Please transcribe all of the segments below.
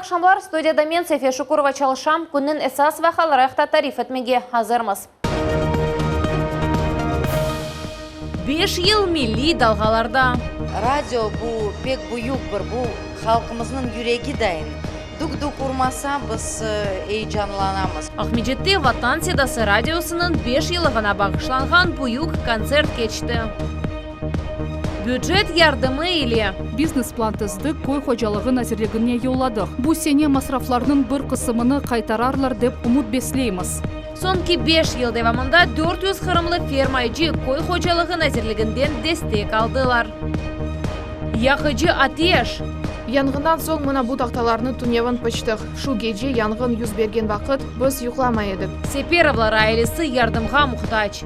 aqşamlar, studiyada men, Sefiye Şukurova çalışam, künniñ esas vaqiaları aqta tarif etmege azırmız. Beş yıl milliy dalğalarda. Radio bu pek büyük bir, bu halqımıznıñ yüregi dayın. Duk-duk urmasa, biz eyecanlanamız. Aqmescitte Vatan sedası radiosınıñ beş yıllığına bağışlanğan büyük kontsert keçti. Bücet yardımı ile. Biznes-plan tizdik, Köy hocalığı nazirligine yolladıq. Bu sene masraflarnıñ bir qısımını qaytararlar dep ümüt besleymiz. Soñki beş yıl devamında 400 qırımlı fermaycı Köy hocalığı nazirliginden destek aldılar. Yaqıcı ateş! Yanğından soñ mına bu tahtalarnı tünevin pıçtıq. Şu gece yanğın yüz bergen vaqıt biz yuqlamay edik. Seperovlar ailesi yardımğa muhtac.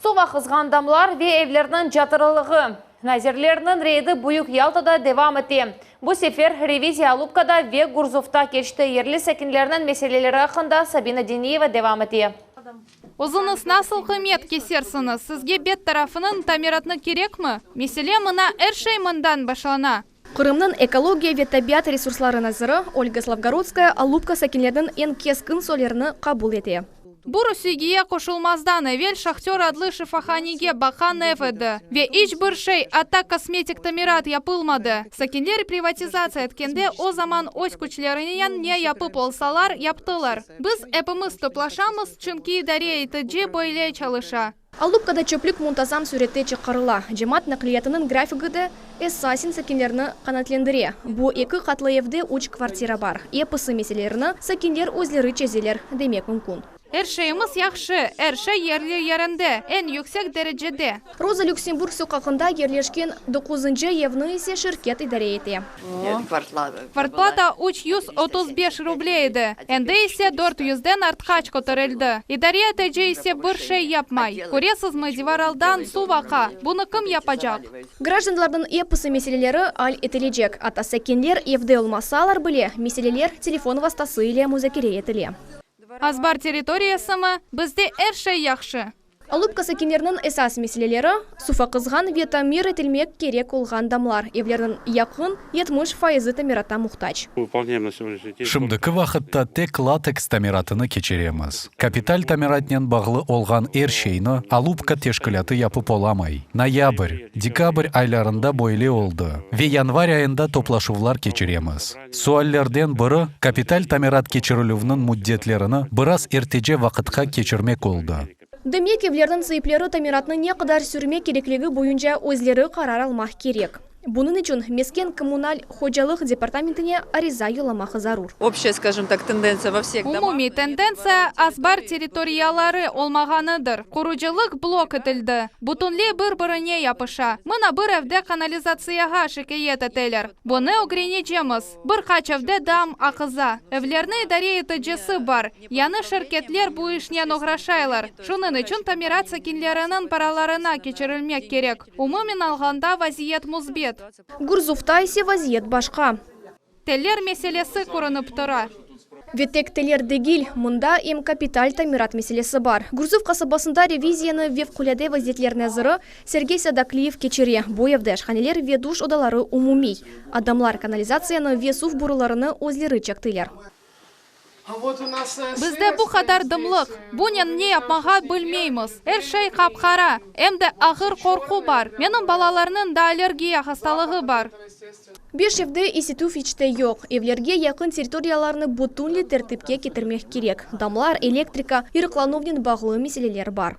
Suv aqızğan damlar ve evlerniñ çatırılığı. Nazirlerniñ reydi Büyük Yaltada devam ete. Bu sefer reviziya Alupkada ve Gurzufta keçti. Yerli sakinlerniñ meseleleri aqqında Sabina Deniyeva devam ete. Özüñiz nasıl qıymet kesersiñiz? Sizge bet tarafınıñ tamiratını kerekmi? Mesele mına er şey mından başlana. Qırımnıñ ekologiya ve tabiat resursları naziri Olga Slavgorodskaya Alupka sakinleriniñ eñ keskin suallerini qabul ete. Bu Rusiyege qoşulmazdan evel Şahtör adlı şifahanege baqqan ev edi. Ve iç bir şey, atta kosmetik tamirat yapılmadı. Sakinler privatizatsiya etkende, o zaman öz küçlerinen ne yapıp olsalar, yaptılar. Biz epimiz toplaşamız, çünki idare etici böyle çalışa. Alupkada çöplük muntazam sürette çıqarıla. Cemaat naqliyatınıñ grafigi de esasen sakinlerni qanaatlendire. Bu eki qatlı evde üç kvartira bar. Episi meselelerini sakinler özleri çezeler, demek mümkün. Er şeyimiz yahşı, er şey yerli-yerinde, eñ yüksek derecede. Roza Lüksemburg soqağında yerleşken doquzıncı evni ise şirket idare ete. Kvartplata 335 ruble edi, endi ise dört yüzden artqaç köterildi. İdare etici ise bir şey yapmay. Köresizmi, divaraldan suv aqa, bunı kim yapacaq? Grajdanlarnıñ episi meseleleri al etilecek. Atta sakinler evde olmasalar bile, meseleler telefon vastası ile muzakere etile. Azbar territoriyasımı? Bizde er şey yahşı. Alupka sakinleriniñ esas meseleleri, suv aqızğan ve tamir etilmek kerek olğan damlar, evlerniñ yaqın 70 fayızı tamiratqa muhtac. Şimdiki vaqıtta tek lateks tamiratını keçiremiz. Kapital tamiratnen bağlı olğan er şeyni Alupka teşkilâtı yapıp olamay. Noyabr, dekabr aylarında böyle oldı ve yanvar ayında toplaşuvlar keçiremiz. Suallerden biri, kapital tamirat keçirilüvniñ müddetlerini biraz ertece vaqıtqa keçirmek oldı. Demek, evlerniñ saipleri tamiratnı ne qadar sürmek kerekligi boyunca özleri qarar almaq kerek. Bunıñ içün mesken-kommunal hocalıq departamentine ariza yollamaq zarur. Общая, skajom tak, tendentsiya vo vseh domah. Umumiy tendentsiya, azbar territoriyaları olmağanıdır. Qurucılıq blok etildi. Bütünley bir-birine yapışa. Mına bir evde kanalizatsiyağa şikâyet eteler. Bunı ögrenecemiz. Bir qaç evde dam aqıza. Evlerni idare eticisi bar. Yañı şirketler bu işnen oğraşaylar. Şunıñ içün tamirat sakinleriniñ paralarına keçirilmek kerek. Umumen alğanda vaziyet müsbet. Gurzufta ise vaziyet başqa. Teller meselesi körünip tura. Ve tek teller degil, mında em kapital tamirat meselesi bar. Gurzuf qasabasında reviziyanı Vefqulade vaziyetler naziri Sergey Sadakliyev keçire. Bu evde aşhaneler ve duş odaları umumiy. Adamlar kanalizatsiyanı ve suv borularını özleri çektiler. Bizde bu qadar dımlıq, bunen ne yapmağa bilmeymiz. Er şey qap-qara, em de ağır qorqu bar. Menim balalarnıñ da allergiya hastalığı bar. Beş evde isitüv iç te yoq. Evlerge yaqın territoriyalarnı bütünley tertipke ketirmek kerek. Damlar, elektrika, irıqlanuvnen bağlı meseleler bar.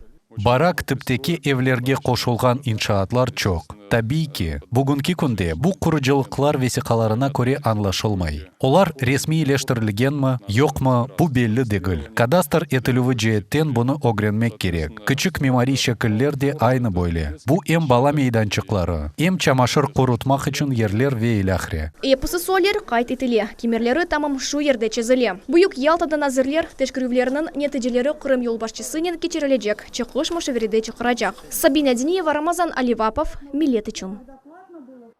Barak tipteki evlerge qoşulğan inşaatlar çoq. Tabiy ki, bugünki künde bu qurucılıqlar vesiqalarına köre añlaşılmay. Olar resmiyleştirilgenmi, yoqmı, bu belli degil. Kadastr etilüvi ceetten bunı ögrenmek kerek. Kiçik mimariy şekiller de aynı böyle. Bu em bala meydançıqları, em çamaşır qurutmaq içün yerler ve ilâhre. Episi sualler qayd etile, kimerleri tamam şu yerde çezile. Büyük Yaltada nazirler teşkerüvleriniñ neticeleri Qırım yolbaşçısınen keçirilecek çıqış muşaverede çıqaracaq. Sabina Diniyeva, Ramazan Alivapov, Millet içün.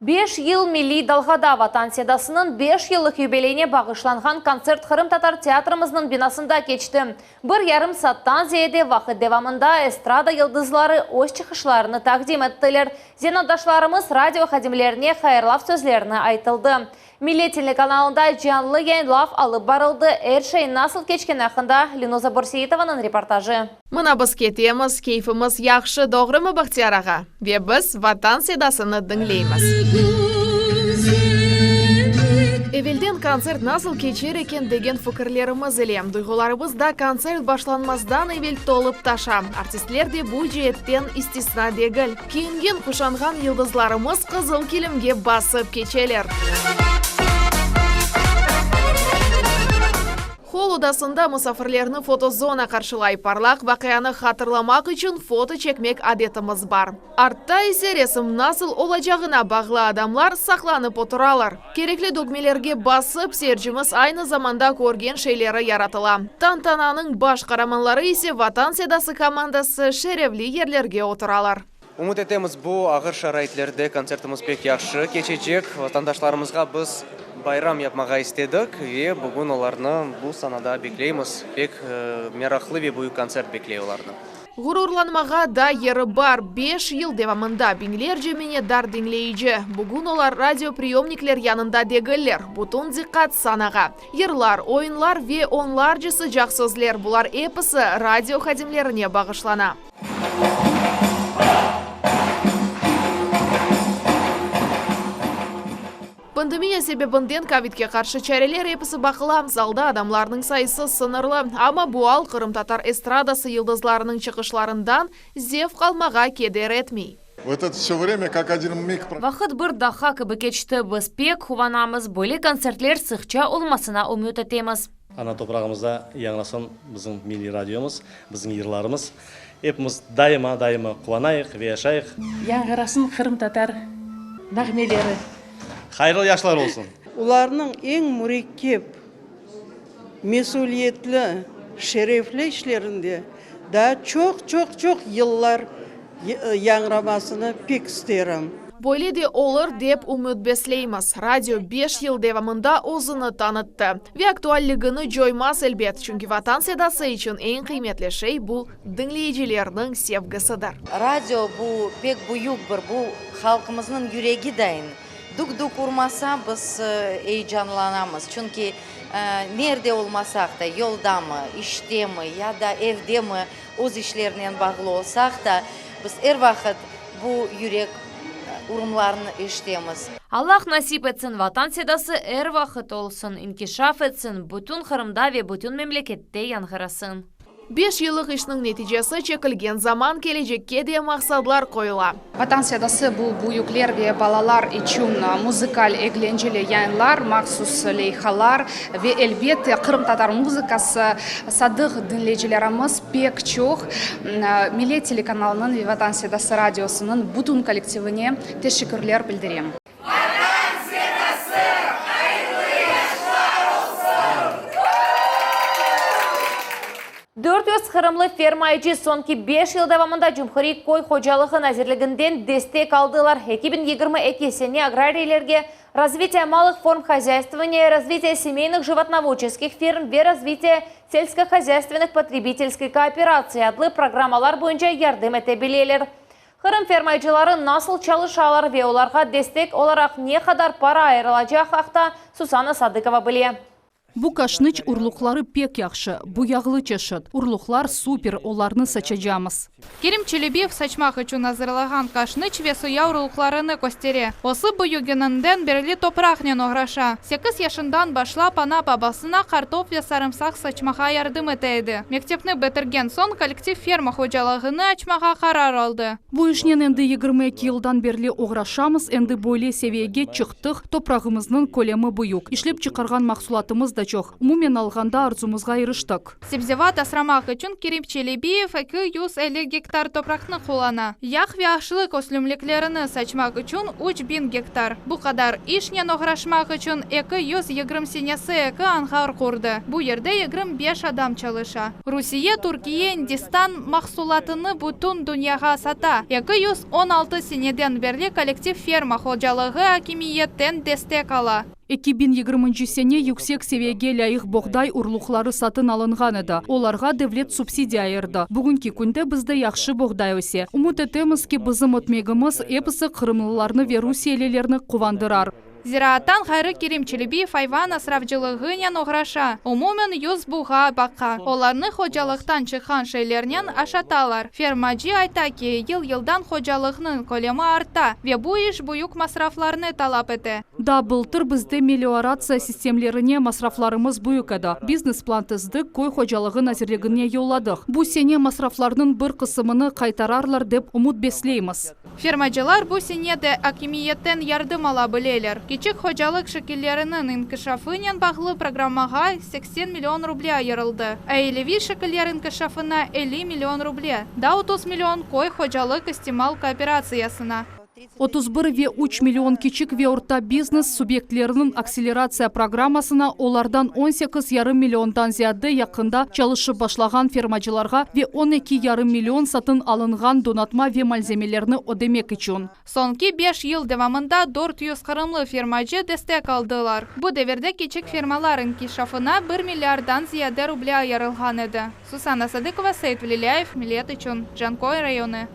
Beş yıl milliy dalğada Vatan sedasınıñ beş yıllıq yubileyine bağışlanğan kontsert Qırımtatar teatrimizniñ binasında keçti. Bir yarım saattan ziyade vaqıt devamında estrada yıldızları öz çıqışlarını taqdim ettiler. Zenaatdaşlarımız radio hadimlerine hayırlav sözlerini aytıldı. Millet telekanalında canlı yayınlav alıp barıldı. Er şey nasıl keçkeni aqqında Linoza Börseitovanıñ reportajı. Mına biz ketemiz, keyfimiz yahşı, doğrumı, Bahtiyar ağa? Ve biz Vatan sedasını diñleymiz. Evelden kontsert nasıl keçer eken degen fikirlerimiz ile duyğularımız da kontsert başlanmazdan evel tolıp taşa. Artistler de bu ceetten istisna degil. Kiyingen, quşanğan yıldızlarımız qızıl kilimge basıp keçeler. Holl odasında musafirlerni fotozona qarşılay, parlaq vaqianı hatırlamaq içün foto çekmek adetimiz bar. Artta ise resim nasıl olacağına bağlı adamlar saqlanıp oturalar. Kerekli dögmelerge basıp, seyircimiz aynı zamanda körgen şeyleri yaratıla. Tantananıñ baş qaramanları ise Vatan sedası komandası şerefli yerlerge oturalar. Ümüt etemiz, bu ağır şaraitlerde kontsertimiz pek yahşı keçecek. Vatandaşlarımızğa biz bayram yapmağa istedik ve bugün olarnı bu sanada bekleymiz. Pek meraqlı ve büyük kontsert bekley olarnı. Ğururlanmağa da yeri bar, beş yıl devamında biñlerce minnetdar diñleyici. Bugün olar radiopriyomnikler yanında degiller, bütün diqqat sanağa. Yırlar, oyunlar ve onlarca sıcaq sözler, bular episi radio hadimlerine bağışlana. Pandemiya sebebinden kovidge qarşı çareler episi baqıla, zalda adamlarnıñ sayısı sıñırlı. Amma bu al qırımtatar estradası yıldızlarınıñ çıqışlarından zevq almağa keder etmey. Vaqıt bir daqqa kibi keçti. Biz pek quvanamız, böyle kontsertler sıqça olmasına ümüt etemiz. Ana toprağımızda yañlasın bizim milliy radiomız, bizim yırlarımız. Epimiz daima, daima quvanayıq ve yaşayıq. Yañğırasın qırımtatar nağmeleri. Hayırlı yaşlar olsun! Olarnıñ eñ mürekkep, mesüliyetli, şerefli işlerinde daa çoq-çoq-çoq yıllar yañramasını pek isterim. Böyle de olur, dep ümüt besleymiz. Radio beş yıl devamında özüni tanıttı. Ve aktualligini coymaz, elbet, çünki Vatan sedası içün eñ qıymetli şey bu, diñleyicilerniñ sevgisidir. Radio bu pek büyük bir, bu halqımıznıñ yüregi dayın. Duk-duk urmasa, biz eyecanlanamız, çünki nerde olmasaq da, yoldamı, iştemi ya da evdemi, öz işlerinen bağlı olsaq da, biz er vaqıt bu yürek urumlarını eşitemiz. Allah nasip etsin, Vatan sedası er vaqıt olsun, inkişaf etsin, bütün Qırımda ve bütün memlekette yañğırasın. Beş yıllıq işniñ neticesi çekilgen zaman kelecekke de maqsadlar qoyula. Vatan sedası bu büyükler ve balalar içün muzıkal eglenceli yayınlar, mahsus leyhalar ve, elbette, qırımtatar muzıkası. Sadıq diñleyicilerimiz pek çoq. Millet telekanalınıñ ve Vatan sedası radiosınıñ bütün kollektivine teşekkürler bildirem. Vatan sedası, hayırlı yaşlar olsun! 400 qırımlı fermaycı soñki beş yıl devamında Cumhuriy köy hocalığı nazirliginden destek aldılar. 2022 sene agrariylerge Razvitiye malых form hozâystvovaniya, razvitiye semeyных животноводческих ferm ve razvitiye selskohozyaystvenных potrебительской kooperatsiy adlı programmalar boyunca yardım ete bileler. Qırım fermaycıları nasıl çalışalar ve olarğa destek olaraq ne qadar para ayırılacaq aqta Susana Sadıkova bile. Bu kaşnıç urluqları pek yahşı, bu yağlı çeşit. Urluqlar super, olarnı saçacamız. Kerim Çelebiyev saçmaq içün azırlağan qaşnıç ve soya urluqlarını köstere. Ösip büyügeninden berli topraqnen oğraşa. Sekiz yaşından başlap ana-babasına qartop ve sarımsaq saçmağa yardım ete edi. Mektepni bitirgen soñ kollektiv ferma hocalığını açmağa qarar aldı. Bu işnen endi 22 yıldan berli oğraşamız, endi böyle seviyege çıqtıq, toprağımıznıñ kölemi büyük, işlep çıqarğan mahsulatımız da. da çoq. Umumen alğanda arzumızğa iriştik. Sebzevat asramaq içün Kerim Çelebiyev 250 gektar topraqnı qullana. Yağ ve aşlıq ösümliklerini saçmaq içün 3000 gektar. Bu qadar işnen oğraşmaq içün 220 senesi eki anğar qurdı. Bu yerde 25 adam çalışa. Rusiye, Türkiye, İndistan mahsulatını bütün dünyağa sata. 216 seneden berli kollektiv ferma hocalığı akimiyetten destek ala. 2020 sene yüksek seviyege lâyıq boğday urluqları satın alınğan edi, olarğa devlet subsidiya ayırdı. Bugünki künde bizde yahşı boğday öse. Ümüt etemiz ki, bizim ötmegimiz episi qırımlılarnı ve rusiyelilerni quvandırar. Ziraattan ğayrı Kerim Çelebiyev ayvan asravcılığınen oğraşa, umumen 100 buğa baqa. Olarnı hocalıqtan çıqqan şeylernen aşatalar. Fermacı ayta ki, yıl-yıldan hocalıqnıñ kölemi arta ve bu iş büyük masraflarnı talap ete. Daa bıltır bizde melioratsiya sistemlerine masraflarımız büyük edi. Biznes-plan tizdik, Köy hocalığı nazirligine yolladıq. Bu sene masraflarnıñ bir qısımını qaytararlar dep ümüt besleymiz. Fermacılar bu sene de akimiyetten yardım ala bileler. Kiçik hocalıq şekilleriniñ inkişafınen bağlı programmağa 80 million ruble ayırıldı. Aileviy şekiller inkişafına 50 million ruble, daa 30 million köy hocalıq istimal kooperatsiyasına. 31 ve üç million kiçik ve orta biznes subyektleriniñ akseleratsiya programmasına, olardan 18 yarım milliondan ziyade yaqında çalışıp başlağan fermacılarğa ve 12 yarım million satın alınğan donatma ve malzemelerni ödemek içün. Soñki beş yıl devamında 400 qırımlı fermacı destek aldılar. Bu devirde kiçik fermalar inkişafına bir milliarddan ziyade ruble ayırılğan edi. Susanna Sadıkova, Seit Velilâyev, Millet içün, Canköy rayonı.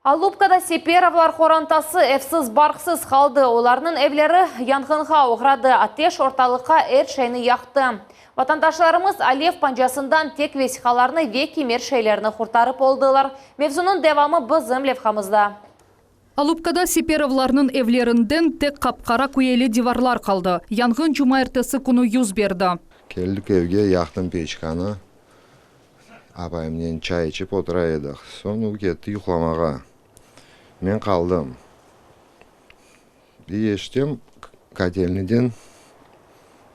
Alupkada Seperovlar qorantası evsiz-barqsız qaldı. Olarnıñ evleri yanğınğa oğradı. Ateş ortalıqqa er şeyni yaqtı. Vatandaşlarımız alev pancasından tek vesiqalarnı ve kimer şeylerni qurtarıp oldılar. Mevzunıñ devamı bizim levhamızda. Alupkada Seperovlarnıñ evlerinden tek qap-qara küyeli divarlar qaldı. Yanğın cumaertesi künü yüz berdi. Keldik evge, yaqtım peçkanı, apayımnen çay içip otura edik. Soñ o ketti yuqlamağa. Men qaldım. Bir eşitem, kotelniden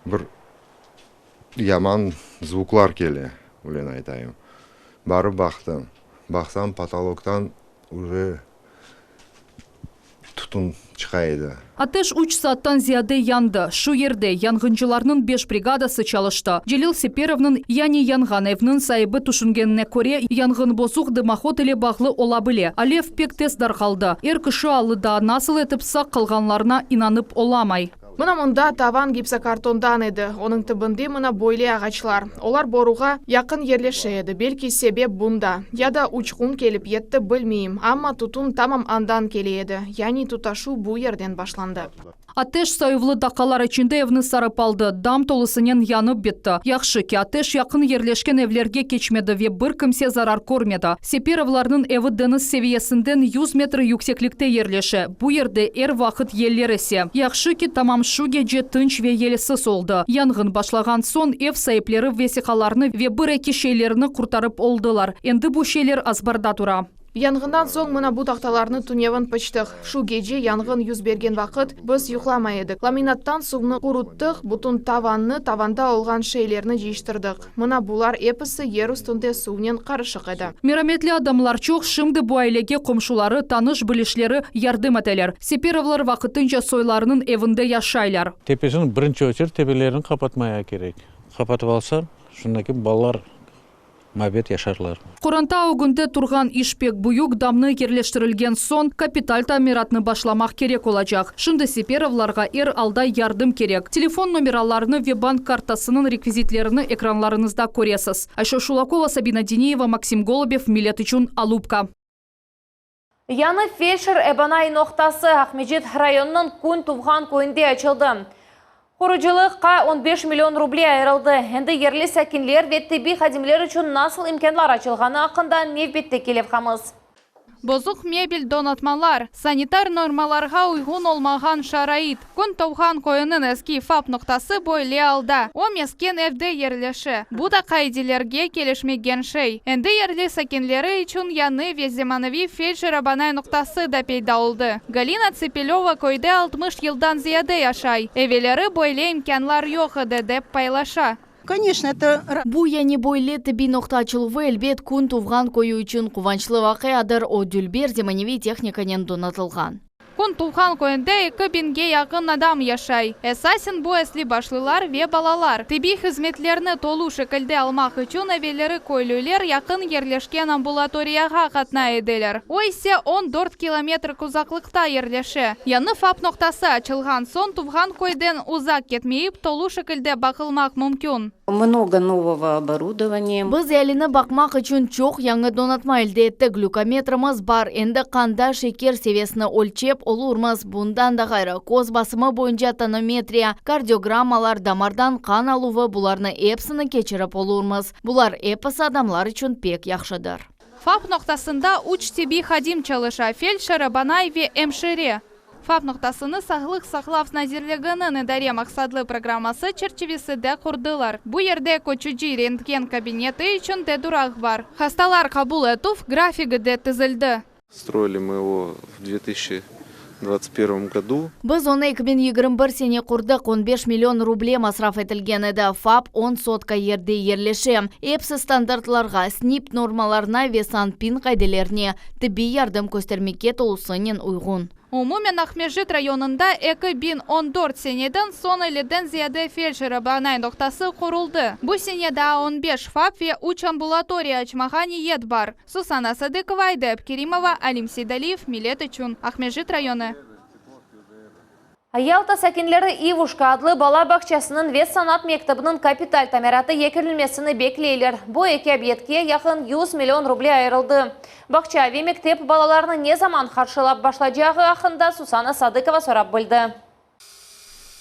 bir yaman zvuklar kele, öyle aytayım. Barıp baqtım. Baqsam, potoloktan uje tütün çıqa edi. Ateş üç saattan ziyade yandı. Şu yerde yanğıncılarnıñ beş brigadası çalıştı. Celil Seperovnıñ, yani yanğan evniñ saibi tüşüngenine köre, yanğın bozuq dımohod ile bağlı ola bile. Alev pek tez darqaldı. Er kişi alı daa nasıl etip sağ qalğanlarına inanıp olamay. Mına mında tavan gipsokartondan edi, onıñ tibinde mına böyle ağaçlar. Olar boruğa yaqın yerleşe edi, belki sebep bunda. Ya da uçqun kelip yetti, bilmeyim, amma tütün tamam andan kele edi, yani tutaşuv bu yerden başlandı. Ateş sayuvlı daqqalar içinde evni sarıp aldı, dam tolusınen yanıp bitti. Yahşı ki, ateş yaqın yerleşken evlerge keçmedi ve bir kimse zarar körmedi. Seperovlarnıñ evi deñiz seviyesinden yüz metr yükseklikte yerleşe, bu yerde er vaqıt yeller ese. Yahşı ki, tamam şu gece tınç ve yelsiz oldı. Yanğın başlağan soñ ev saipleri vesiqalarnı ve bir-eki şeylerini qurtarıp oldılar. Endi bu şeyler azbarda tura. Yanğından soñ mına bu tahtalarnı tünevin pıçtıq. Şu gece yanğın yüz bergen vaqıt biz yuqlamay edik. Laminattan suvnı quruttıq, bütün tavannı, tavanda olğan şeylerni cıyıştırdıq. Mına bular episi yer üstünde suvnen qarışıq edi. Merametli adamlar çoq, şimdi bu ailege qomşuları, tanış-bilişleri yardım eteler. Seperovlar vaqtınca soylarınıñ evinde yaşaylar. Tepesini birinci oçerit tepelerini qapatmaya kerek. Qapatıp alsa, şundaki balalar mabet yaşarlar. Qoranta ögünde turğan iş pek büyük, damnı yerleştirilgen soñ, kapital tamiratnı başlamaq kerek olacaq. Şimdi Seperovlarğa er alda yardım kerek. Telefon nomeralarını ve bank kartasınıñ rekvizitlerini ekranlarıñızda köresiz. Ayşe Şulakova, Sabina Diniyeva, Maksim Golubev, Millet içün, Alupka. Yañı feldşer-ebanay noqtası Aqmescit rayonınıñ Kün Tuvğan köyünde açıldı. Qurucılıqqa on beş million ruble ayırıldı. Endi yerli sakinler ve tibbiy hadimler içün nasıl imkânlar açılğanı aqqında nevbetteki levhamız. Bozuq mebel donatmalar, sanitar normalarğa uyğun olmağan şarait. Kün tuvğan köyüniñ eski FAP noqtası böyle alda. O, mesken evde yerleşe. Bu da qaidelerge kelişmegen şey. Endi yerli sakinleri içün yañı ve zemaneviy feldşer-abanay noqtası da peyda oldı. Galina Tsepelöva köyde 60 yıldan ziyade yaşay. Evelleri böyle imkânlar yoq edi, dep paylaşa. Koneçno, eto Bu yani böyle tibbiy noqta açıluvı, elbet, Kün tuvğan köyü içün quvançlı vaqiadır, o dülber zemaneviy tehnikanen donatılğan. Kün tuvğan köyünde 2000ge yaqın adam yaşay. Esasen bu esli başlılar ve balalar. Tibbiy hızmetlerni tolu şekilde almaq içün evelleri köylüler yaqın yerleşken ambulatoriyağa qatnay ediler. O ise 14 kilometr uzaqlıqta yerleşe. Yañı FAP noqtası açılğan soñ tuvğan köyden uzaq ketmeyip tolu şekilde baqılmaq mümkün. Много нового оборудования. Biz ealini baqmaq içün çoq yañı donatma elde ettik. Glükometrimiz bar, endi qanda şeker seviyesini ölçep olurmız. Bundan da ğayrı, köz basımı boyunca tonometriya, kardiogrammalar, damardan qan aluvı, bularnı episini keçirip olurmız. Bular episi adamlar içün pek yahşıdır. FAP noqtasında üç tibbiy hadim çalışa, feldşer, abanay ve emşire. FAP noqtasını Sağlıq saqlav nazirliginiñ idare maqsatlı programması çerçivesinde qurdılar. Bu yerde köçüci rentgen kabineti içün de duraq bar. Hastalar qabul etüv grafigi de tizildi. Строили мы его в 2021 году. Biz onı 2021 sene qurdıq, 15 million ruble masraf etilgen edi. FAP 10 sotka yerde yerleşe. Episi standartlarğa, SNİP normalarına ve SanPin qaidelerine tibbiy yardım köstermege tolusınen uyğun. Umumen Aqmescit rayonında 2014 seneden soñ 50-den ziyade feldşer-abanay noqtası quruldı. Bu sene daa 15 FAP ve 3 ambulatoriya açmağa niyet bar. Susana Sadıkova, Ayda Abkerimova, Alim Seydaliyev, Millet içün, Aqmescit rayonı. Yalta sakinleri İvuşka adlı bala bağçasınıñ ve sanat mektebiniñ kapital tamiratı yekünlenmesini bekleyler. Bu eki obyektke yaqın 100 million ruble ayırıldı. Bağça ve mektep balalarnı ne zaman qarşılap başlayacağı aqqında Susana Sadıkova sorap bildi.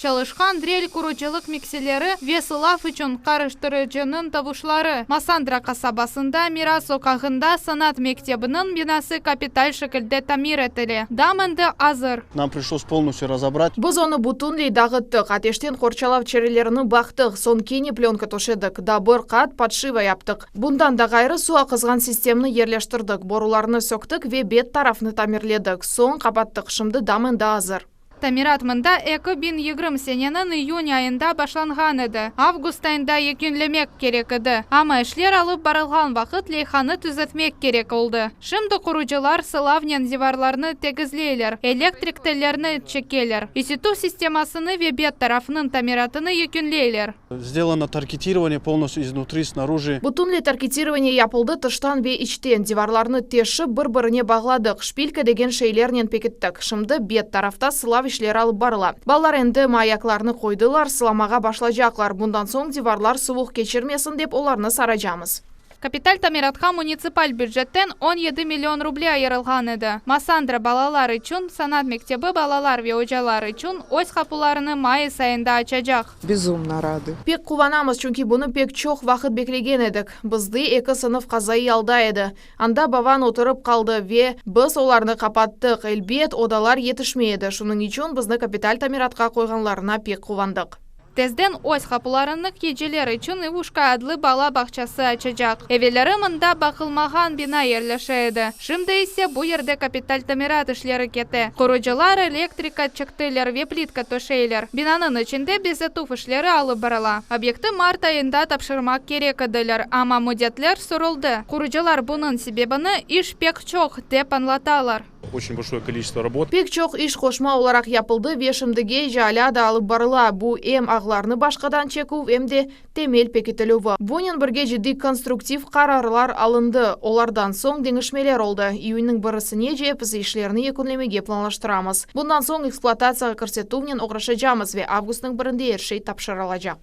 Çalışqan drel qurucılıq mikseri ve sılav içün qarıştırıcınıñ tavuşları. Massandra qasabasında Miras soqağında sanat mektebiniñ binası kapital şekilde tamir etile. Dam endi azır. Нам пришлось полностью разобрать. Biz onı bütünley dağıttıq, ateşten qorçalav çarelerini baqtıq, soñ kene plenka töşedik, daa bir qat podшива yaptıq. Bundan da ğayrı suv aqızğan sistemni yerleştirdik, borularnı söktik ve bet tarafnı tamirledik, soñ qapattıq, şimdi dam endi azır. Tamirat mında 2020 seneniñ iyün ayında başlanğan edi. Avgust ayında yekünlemek kerek edi. Amma işler alıp barılğan vaqıt leyhanı tüzetmek kerek oldı. Şimdi qurucılar sılavnen divarlarnı tegizleyler, elektrik tellerini çekeler, isituv sistemasını ve bet tarafınıñ tamiratını yekünleyler. Сделано торкетирование полностью изнутри, снаружи. Bütünley торкетирование yapıldı tıştan ve içten. Divarlarnı teşip bir-birine bağladıq, şpilka degen şeylernen pekittik. Şimdi bet tarafta sılav işleri alıp barıla. Balalar endi mayaklarnı qoydılar, sılamağa başlaycaqlar. Bundan soñ divarlar suvuq keçirmesin dep olarnı saracaqmız. Kapital tamiratqa munitsipal bücetten 17 million ruble ayırılğan edi. Massandra balalar içün, sanat mektebi balalar ve ocalar içün öz qapularını mayıs ayında açacaq. Безумно рады. Pek quvanamız, çünki bunı pek çoq vaqıt beklegen edik. Bizde eki sınıf qazaiy alda edi. Anda bavan oturıp qaldı ve biz olarnı qapattıq. Elbet, odalar yetişmey edi. Şunıñ içün bizni kapital tamiratqa qoyğanlarına pek quvandıq. Tezden öz qapularını keceler içün İvuşka adlı bala bağçası açacaq. Evelleri mında baqılmağan bina yerleşe edi. Şimdi ise bu yerde kapital tamirat işleri kete. Qurucılar elektrika çektiler ve plitka töşeyler. Binanıñ içinde bezetüv işleri alıp barıla. Obyekti mart ayında tapşırmaq kerek ediler, amma müddetler sürüldi. Qurucılar bunıñ sebebini iş pek çoq dep añlatalar. Очень большое количество работ. Pek çoq iş qoşma olaraq yapıldı ve şimdige alâ da alıp barıla. Bu em ağlarnı başqadan çeküv, em de temel pekitilüvi. Bunen birge ciddiy konstruktiv qararlar alındı. Olardan soñ deñişmeler oldı. İyünniñ birisinece episi işlerni yekünlemege planlaştıramız. Bundan soñ ekspluatatsiyağa kirsetüvnen oğraşacaqmız ve avgustnıñ birinde er şey tapşırılacaq.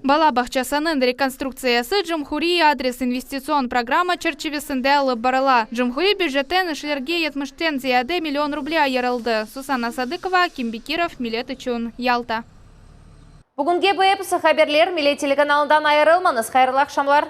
Bala bağçasınıñ rekonstruktsiyası Cumhuriy adres investitsion programma çerçivesinde alıp barıla. Cumhuriy bücetten işlerge 70-ten ziyade million ruble ayırıldı. Susana Sadıkova, Akim Bekirov, Millet içün, Yalta. Bugünge bu episi haberler Millet telekanalından ayırılmañız. Hayırlı aqşamlar.